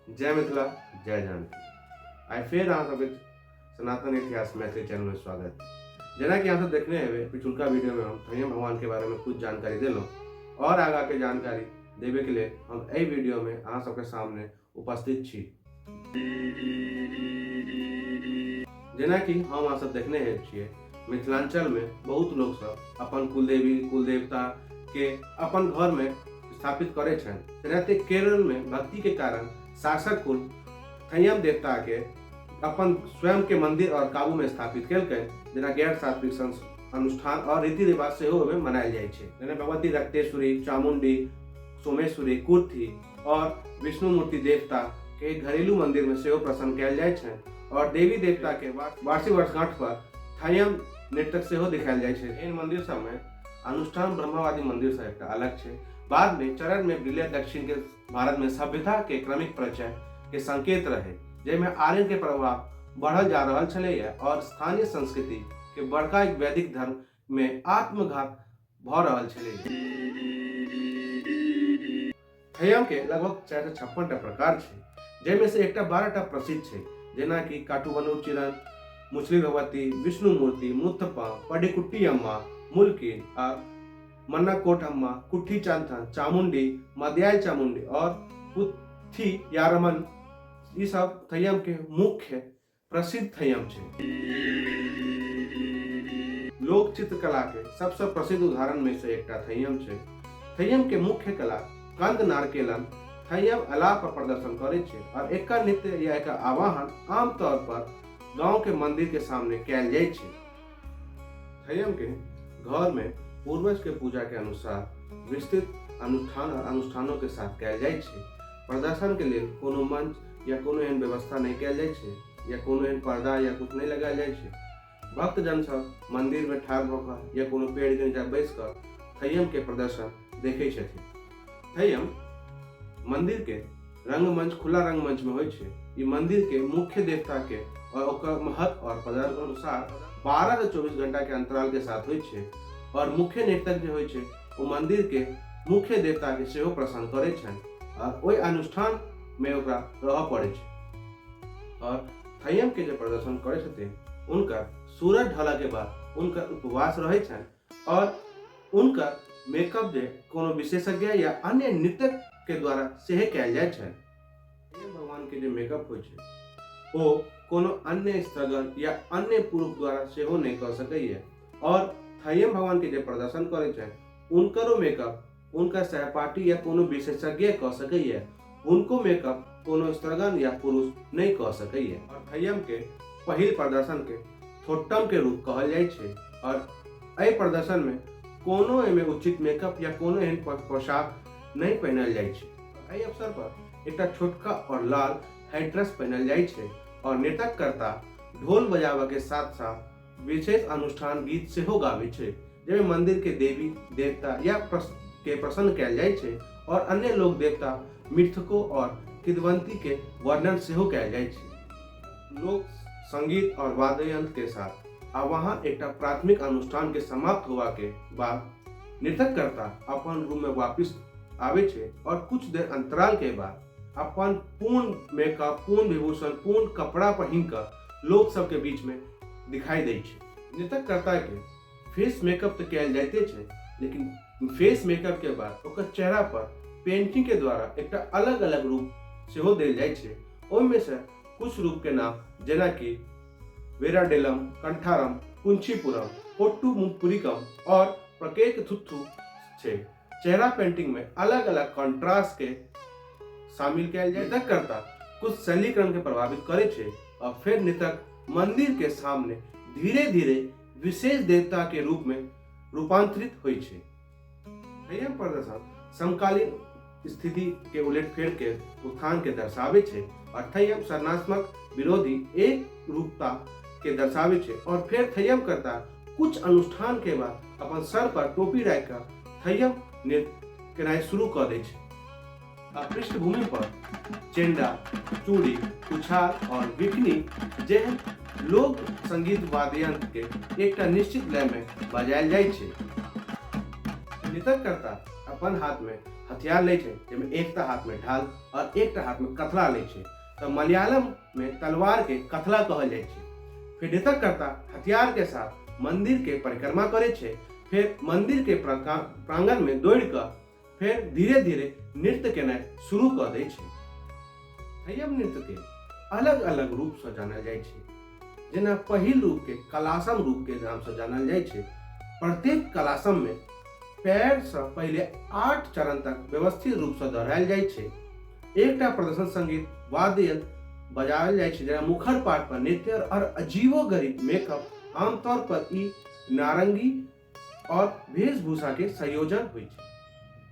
जय मिथिला, जय जानकी। आइ फेर अहाँ सबके सनातन इतिहास मैथिली चैनल में स्वागत। जेना कि अहाँ सब देखने हेबै, पिछुलका वीडियो में हम थैयम भगवान के बारे में कुछ जानकारी देलहुँ और आगा के जानकारी देवे के लेल हम एहि वीडियो में अहाँ सबके सामने उपस्थित छी। जेना कि हम अहाँ सब देखने हे छियै, मिथिलांचल में बहुत लोग सब अपन कुलदेवी कुलदेवता के अपन घर में स्थापित करे छनि। तेनाहिते केरल में भक्ति के कारण शासक कुल थैयम देवता के अपन स्वयं के मंदिर और काबू में स्थापित केलकै, जेना गैर सात्विक अनुष्ठान और रीति रिवाज सेहो ओहिमे मनायल जाइ छै, जेना भगवती रक्तेश्वरी, चामुंडी, सोमेश्वरी, कुर्थी और विष्णु मूर्ति देवता के घरेलू मंदिर में सेहो प्रसन्न कयल जाइ छै और देवी देवता के वार्षिक वर्षगांठ पर थैयम नृत्य सेहो दिखायल जाइ छै। एहन मंदिर सब में अनुष्ठान ब्रह्मवादी मंदिर से एकटा अलग छै। बाद में चरण में विलय दक्षिण के भारत में सभ्यता के क्रमिक परिचय के संकेत रहे, जाहिमे आर्यन के प्रभाव बढ़ल जा रहल छलैया और स्थानीय संस्कृति के बड़का एक वैदिक धर्म में आत्मघात भऽ रहल छलै। थैयम के लगभग 456 टा प्रकार छै, जाहिमे से एकटा 12 टा प्रसिद्ध छै, जेनाकि काटुबनूर चिरन, मुछली भगवती, विष्णु मूर्ति, मुथप्पा, पडिकुट्टी अम्मा, मुल्किन आ मन्नाकोट अम्मा, कुट्ठी चांथन, चामुंडी, मदयाल चामुंडी और पुथी यारमन। ई सब थैयम के मुख्य प्रसिद्ध थैयम छै। लोक चित्रकला के सबसे प्रसिद्ध उदाहरण में से एकटा थैयम छै। थैयम के मुख्य कला कंद नारकेलन थैयम अलाप पर प्रदर्शन करे छै और एकर नृत्य या एकर आवाहन आमतौर पर गांव के मंदिर के सामने कैल जाय छै। थैयम के घर में पूर्वज के पूजा के अनुसार विस्तृत अनुष्ठान और अनुष्ठानों के साथ कैल जाय छै। प्रदर्शन के लेल कोनो मंच या कोनो एहन व्यवस्था नहि कैल जाय छै या कोनो एहन पर्दा या कुछ नहि लगायल जाय छै। भक्तजन सब मंदिर में ठाढ़ भऽ कऽ या कोनो पेड़ के नीचा बैस कऽ थैयम के प्रदर्शन देखै छथिन। थैयम मंदिर के रंगमंच खुला रंगमंच में होइ छै। ई मंदिर के मुख्य देवता के और ओकर महत्व और पदार्थ के अनुसार 12 से 24 घंटा के अंतराल के साथ होइ छै और मुख्य नृतक जे होइ छै ओ मंदिर के मुख्य देवता के सेहो प्रसन्न करै छनि और ओहि अनुष्ठान में ओकरा रहऽ पड़ै छै। और थैयम के जे प्रदर्शन करै छथिन उनकर सूरज ढलऽ के बाद उनकर उपवास रहै छनि और उनकर मेकअप जे कोनो विशेषज्ञ या अन्य नृत्यक के द्वारा सेहे कयल जाइ छनि। थैयम भगवान के जे मेकअप होइ छै ओ कोनो अन्य स्त्रगण या अन्य पुरुष द्वारा सेहो नहि कऽ सकैया और थैयम भगवान के जे प्रदर्शन करै छनि उनकरो मेकअप उनकर सहपाठी या कोनो विशेषज्ञ कऽ सकैया, हुनको मेकअप कोनो स्त्रगण या पुरुष नहि कऽ सकैया। और थैयम के पहिल प्रदर्शन के थोट्टम के रूप कहल जाइ छै और एहि प्रदर्शन में कोनो एहिमे उचित मेकअप या कोनो एहन पोशाक नहि पहिनल जाइ छै। एहि अवसर पर एकटा छोटका और लाल हेडड्रेस पहिनल जाइ छै और नृत्यकर्ता ढोल बजाबऽ के साथ साथ विशेष अनुष्ठान गीत सेहो गाबै छै, जाहिमे मंदिर के देवी देवता या के प्रसन्न कयल जाइ छै और अन्य लोक देवता मिथको और किदवंती के वर्णन सेहो कयल जाइ छै। लोक संगीत और वाद्य यंत्र के साथ आवाहन एकटा प्राथमिक अनुष्ठान के समाप्त होवा के बाद नृत्यकर्ता अपन रूम में वापस आबै छै और कुछ देर अंतराल के बाद अपन पूर्ण मेकअप, पूर्ण विभूषण, पूर्ण कपड़ा पहिन कऽ लोक सबके बीच में दिखाई दै छै। नृत्यकर्ता के फेस मेकअप तऽ कयल जाइते छै, लेकिन फेस मेकअप के बाद ओकर चेहरा पर पेंटिंग के द्वारा एकटा अलग अलग रूप सेहो देल जाइ छै। ओहिमे से कुछ रूप के नाम जेनाकि वेराडेलम, कंठारम, कुंचीपुरम, पोट्टू मुपुरिकम और प्रकेक थुत्थु छै। चेहरा पेंटिंग में अलग अलग कॉन्ट्रास्ट के शामिल कयल जाय। नृत्यकर्ता कुछ शैलीकरण के प्रभावित करे छै और फिर नृतक मंदिर के सामने धीरे धीरे विशेष देवता के रूप में रूपांतरित होइ छै। थैयम प्रदर्शन समकालीन स्थिति के उलटफेर के उत्थान के दर्शाबै छै और थैयम संरचनात्मक विरोधी एक रूपता के दर्शाबै छै और फेर थैयम करता कुछ अनुष्ठान के बाद अपन सर पर टोपी राखि कऽ थैयम नृत्य केनाइ शुरू कऽ दै छै आ पृष्ठभूमि पर चेंडा, चूड़ी, उछाल और विकनी जेहन लोक संगीत वाद्य यंत्र के एकटा निश्चित लय में बजायल जाइ छै। नृत्यकर्ता अपन अपन हाथ में हथियार लै छै, जाहिमे एकटा हाथ में ढाल और एकटा हाथ में कथला लै छै। तऽ मलयालम में तलवार के कथला कहल जाइ छै। फिर नृत्यकर्ता हथियार के साथ मंदिर के परिक्रमा करै छै, फिर मंदिर के प्रांगण में दौड़ कऽ फेर धीरे धीरे नृत्य केनाइ शुरू कऽ दै छै। थैयम नृत्य के अलग अलग रूप सँ जानल जाइ छै, जेना पहिल रूप के कलासम रूप के नाम सँ जानल जाइ छै। प्रत्येक कलासम में पैर सँ पहिले 8 चरण तक व्यवस्थित रूप सँ दोहरायल जाइ छै। एकटा प्रदर्शन संगीत वाद्य यंत्र बजाओल जाइ छै, जेना मुखर पाठ पर नृत्य और अजीबोगरीब मेकअप। आमतौर पर ई नारंगी और वेशभूषा के संयोजन होइ छै।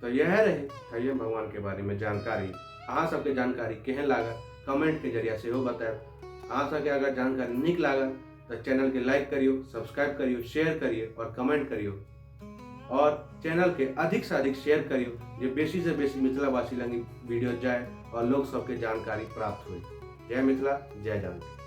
तऽ इएह रहे थैयम भगवान के बारे में जानकारी। अहाँ सबके जानकारी केहन लागल कमेंट के जरिया सेहो बतायब। अहाँ सबके अगर जानकारी नीक लागल तऽ चैनल के लाइक करियो, सब्सक्राइब करियो, शेयर करियो और कमेंट करियो और चैनल के अधिक से अधिक शेयर करियो जे बेसी से बेसी मिथिलावासी लग वीडियो जाए और लोग सबके जानकारी प्राप्त होए। जय मिथिला, जय जानकी।